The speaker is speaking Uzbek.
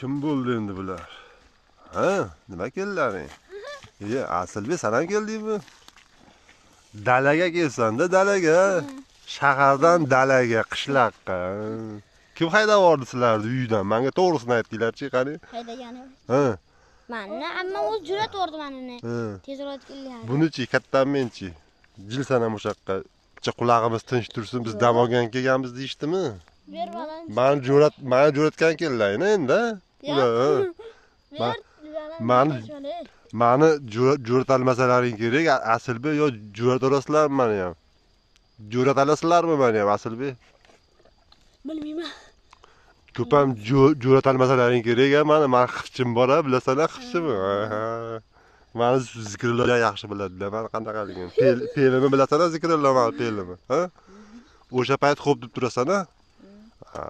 Kim bo'ldi endi bular? Ha, nima keldilaring? Ye, Asilbek, sen ham keldingmi? Dalaga kelsan-da, dalaga. Shahardan dalaga, qishloqqa. Kim haydab yubordi sizlarni uydan? Menga to'g'risini aytinglarchi, qani? Haydagani. Ha. Mani amma o'zi jo'natib yubordi manini. Tezroq keldi. Buni-chi, kattam menchi. Jilsan ham o'sha yoqqa. Bitta qulog'imiz tinch tursin, biz dam olgan kelganmiz deyishdimi? Ber baland. Mani jo'ratgan keldilar endi. Ular, Ber. Mani jo'ratalmasalaring kerak, Asilbek, yo jo'ratalasizlarmi mani ham? Jo'ratalasizlarmi mani ham, Asilbek? Bilmayman. Ko'p ham jo'ratalmasalaring kerak, a, mani xifchim bor, a, bilasan-a xifchimni. Mani Zikrillo yaxshi biladi-da, mani qanaqaligini. Fe'limni bilasan-a, Zikrillo, mani fe'limni, ha? O'sha payt xo'p deb turasan-a? Ha.